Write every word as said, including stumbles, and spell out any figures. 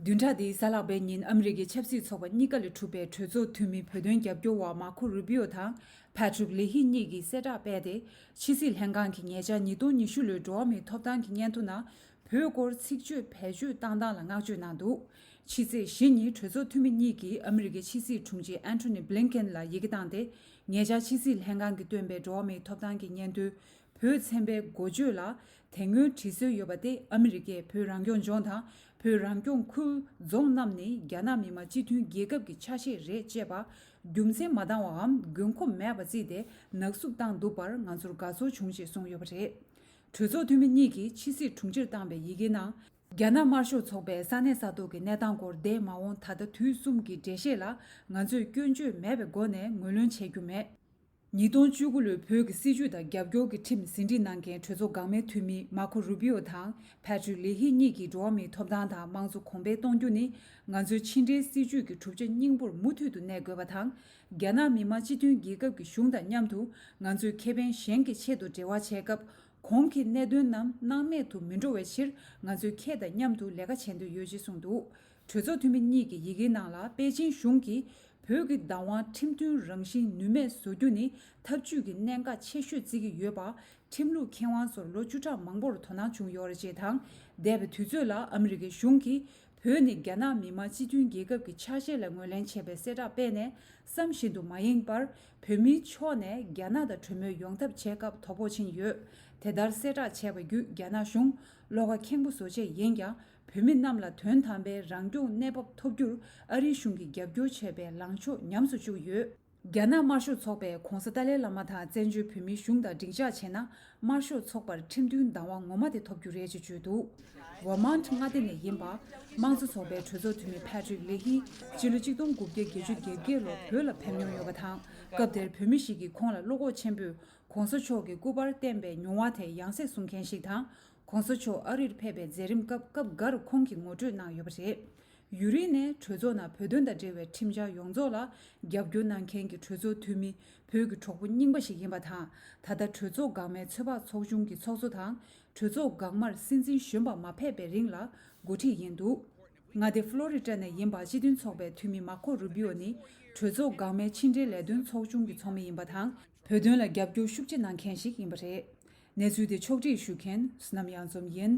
བདུན་ཕྲག་འདིའི་གཟའ་ལྷག་པའི་ཉིན་ཨ་མི་རི་ཀའི་ཆབ་སྲིད་ཚོགས་པ་གཉིས་ཀ་ལས་གྲུབ་པའི་གྲོས་ཚོགས་འཐུས་མི་བོད་དོན་རྒྱབ་སྐྱོར་བ་མར་ཁོ་རུ་པིའོ་དང་ཕ་ཏྲུག་ལེ་ཧི་གཉིས་ཀྱིས་གསལ་བསྒྲགས་སྤེལ་ཏེ། ཕྱི་སྲིད་ལྷན་ཁང་གིས་ཉེ་ཆར་ཉིས་སྟོང་ཉི་ཤུ་ལོའི་འགྲོ་བ་མིའི་ཐོབ་ཐང་གི་སྙན་ཐོ་ནང་བོད་སྐོར་ཚིག་བརྗོད་བེད་སྤྱོད་བཏང་སྟངས་ལ་བསྔགས་བརྗོད་གནང་འདུག་ཕྱི་ཚེས་བཞི་ཉིན་གྲོས་ཚོགས་འཐུས་མི་གཉིས་ཀྱིས་ཨ་མི་རི་ཀའི་ཕྱི་སྲིད་དྲུང་ཆེ་ཨན་ཐོ་ནི་བྷི་ལིན་ཀེན་ལ་ཡི་གེ་བཏང་སྟེ། ཉེ་ཆར་ཕྱི་སྲིད་ལྷན་ཁང་གིས་བཏོན་པའི་འགྲོ་བ་མིའི་ཐོབ་ཐང་གི་སྙན་ཐོའི་བོད་ཚན་པའི་འགོ་བརྗོད་ལ་དེ་སྔོན་བྲིས་སྲོལ་ཡོད་པ་སྟེ། ཨ་མི་རི་ཀས་བོད་རང་སྐྱོང་ལྗོངས་དང་བོད་རང་སྐྱོང་ཁུལ་རྫོང་རྣམས་ནི་རྒྱ་ནག་མི་དམངས་སྤྱི་མཐུན་རྒྱལ་ཁབ་ཀྱི་ཆ་ཤས་རེད་ཅེས་པ་རྒྱུ་མཚན་མ་འདང་བའམ་དགོས་མཁོ་མེད་པ་བརྩིས་ཏེ་ནག་བསུབ་བཏང་འདུག་པར་ང་ཚོར་དགའ་ཚོར་བྱུང་ཞེས་གསུངས་ཡོད་པ་རེད། གྲོས་ཚོགས་འཐུས་མི་གཉིས་ཀྱིས་ཕྱི་སྲིད་དྲུང་ཆེར་བཏང་བའི་ཡི་གེའི་ནང་། རྒྱ་ནག་དམར་ཤོག་ཚོགས་པའི་ས་གནས་ས་ཐོག་གི་གནས་སྟངས་སྐོར་འདས་མ་འོངས་ད་ལྟ་དུས་གསུམ་གྱི་འགྲེལ་བཤད་ལ་ང་ཚོས་སྐྱོན་བརྗོད་མེད་པའི་སྒོ་ནས་ངོས་ལེན་བྱེད་རྒྱུ་མེད། ཉིས་སྟོང་བཅུ་དགུ་ལོའི་བོད་ཀྱི་སྲིད་བྱུས་དང་རྒྱབ་སྐྱོར་གྱི་ཁྲིམས་ཟིན་བྲིས་གནང་མཁན་གྲོས་ཚོགས་འགག་མའི་འཐུས་མི་མར་ཁོ་རུ་པིའོ་དང་ཕ་ཏྲུག་ལེ་ཧི་གཉིས་ཀྱིས་འགྲོ་བ་མིའི་ཐོབ་ཐང་དང་དམངས་གཙོ་གོང་འཕེལ་གཏོང་རྒྱུ་ནི་ང་ཚོའི་ཕྱི་འབྲེལ་སྲིད་བྱུས་ཀྱི་གྲུབ་ཆ་སྙིང་པོར་མུ་མཐུད་དུ་གནས་དགོས་པ་དང་། རྒྱ་ནག་མི་དམངས་སྤྱི་མཐུན་རྒྱལ་ཁབ་ཀྱི་གཞུང་དང་མཉམ་དུ་ང་ཚོས་ཁེ་ཕན་གཞན་གྱི་ཆེད་དུ་འབྲེལ་བ་བྱེད་སྐབས། གོང་གི་གནད་དོན་རྣམས་སྣང་མེད་དུ་མི་འགྲོ་བའི་ཕྱིར་ང་ཚོས་ཁྱེད་དང་མཉམ་དུ་ལས་ཀ་བྱེད་འདོད་ཡོད་ཅེས་གསུངས་འདུག་གྲོས་ཚོགས་འཐུས་མི་གཉིས་ཀྱི་ཡི་གེའི་ནང་ལ་པེ་ཅིན་གཞུང་གིས་བོད་ཀྱི་བདག་དབང་ཁྲིམས་མཐུན་རང་བཞིན་ནུས་མེད་བཟོ་རྒྱུ་ནི་འཐབ་ཇུས་ཀྱི་གནད་འགག་ཆེ་ཤོས་བརྩི་གི་ཡོད་པ། ཁྲིམས་ལུགས་མཁས་དབང་ཚོར་ལོ་བཅུ་ཕྲག་མང་པོར་དོ་སྣང་བྱུང་ཡོད་རེད་ཅེས་དང་། འདས་པའི་དུས་ཚོད་ལ་ཨ་མི་རི་ཀའི་གཞུང་གིས་བོད་ནི་རྒྱ་ནག་མི་དམངས་སྤྱི་མཐུན་རྒྱལ་ཁབ་ཀྱི་ཆ་ཤས་ལ་ངོས་ལེན་བྱས་པའི་གསལ་བསྒྲགས་སྤེལ་ནས། བསམ་བཞིན་དུ་མ་ཡེངས་པར་བོད་མིའི་ཕྱོགས་ནས་རྒྱ་ནག་དང་གྲོས་མོལ་ཡོང་ཐབས་བྱེད་སྐབས་དོ་ཕོག་ཕྱིན་ཡོད། དེ་ལྟར་གསལ་བསྒྲགས་བྱས་པ་བརྒྱུད་རྒྱ་ནག་གཞུང་བློ་ཁ་ཁེངས་པོ་བཟོ་ཆེད་ཡིན་ཀྱང་། བོད་མི་རྣམས་ལ་དོན་དམ་པའི་རང་སྐྱོང་གནས་བབ་ཐོབ་རྒྱུར་ཨ་རིའི་གཞུང་གིས་རྒྱབ་སྐྱོར་བྱས་པའི་ལངས་ཕྱོགས་ཉམས་སུ་བཅུག་ཡོད། རྒྱ་ནག་དམར་ཤོག་ཚོགས་པས་༧གོང་ས་ཏཱ་ལའི་བླ་མ་དང་བཙན་བྱོལ་བོད་མིའི་གཞུང་དང་འགྲིག་འཇགས་བྱས་ ན། དམར་ཤོག་ཚོགས་པར་ཁྲིམས་མཐུན་བདག་དབང་ངོ་མ་དེ་ཐོབ་རྒྱུ་རེད་ཅེས་བརྗོད་འདུག་ཝར་མཱན་ཊི་མངའ་སྡེ་ནས་ཡིན་པ། དམངས་གཙོ་ཚོགས་པའི་གྲོས་ཚོགས་འཐུས་མི་ཕ་ཏྲིག་ལེ་ཧི་སྤྱི་ལོ་གཅིག་སྟོང་དགུ་བརྒྱ་བརྒྱད་ཅུ་གྱ་བརྒྱད་ལོར་བོད་ལ་ཕེབས་མྱོང་ཡོད་པ་དང་། སྐབས་དེར་བོད་མི་ཞིག་གིས་ཁོང་ལ་བློ་ཁོག་ཆེན་པོས་༧གོང་ས་མཆོག་གིས་སྐུ་པར་བསྟན་པའི་མྱོང་བ་དེ་ཡང་སེ་གསུང་མཁན་ཞིག་དང་། ༧གོང་ས་མཆོག་ཨ་རིར་ཕེབས་པའི་མཛད་རིམ་སྐབས་སྐབས་འགར་ཁོང་གིས་ངོ་སྤྲོད་གནང་ཡོད་པ་རེད། ཡུན་རིང་ནས་གྲོས་ཚོགས་ནང་བོད་དོན་དང་འབྲེལ་བའི་ཁྲིམས་འཆར་ཡོངས་རྫོགས་ལ་རྒྱབ་སྐྱོར་གནང་མཁན་གྱི་གྲོས་ཚོགས་འཐུས་མི་བོད་ཀྱི་གྲོགས་པོ་རྙིང་པ་ཞིག་ཡིན་པ་དང་། ད་ལྟ་གྲོས་ཚོགས་འགག་མའི་ཚོད་དཔག་ཚོགས་ཆུང་གི་ཚོགས་གཙོ་དང་། གྲོས་ཚོགས་འགག་མར་སྲིད་འཛིན་གཞོན་པ་མ་ཕེབས་པའི་རིང་ལ་འགོ་ཁྲིད་ཡིན་འདུག་མངའ་སྡེ་ཕློ་རི་ཊ་ནས་ཡིན་པ་སྤྱི་མཐུན་ཚོགས་པའི་འཐུས་མི་མར་ཁོ་རུ་པིའོ་ནི་གྲོས་ཚོགས་འགག་མའི་ཕྱི་འབྲེལ་ལས་དོན་ཚོགས་ཆུང་གི་ཚོགས་མི་ཡིན་པ་དང་། བོད་དོན་ལ་རྒྱབ་སྐྱོར་ཤུགས་ཆེ་གནང་མཁན་ཞིག་ཡིན་པ་རེད། གནས་ཚུལ་དེ་ཕྱོགས་སྒྲིག་ཞུ་མཁན་བསོད་ནམས་གཡང་འཛོམས་ཡིན།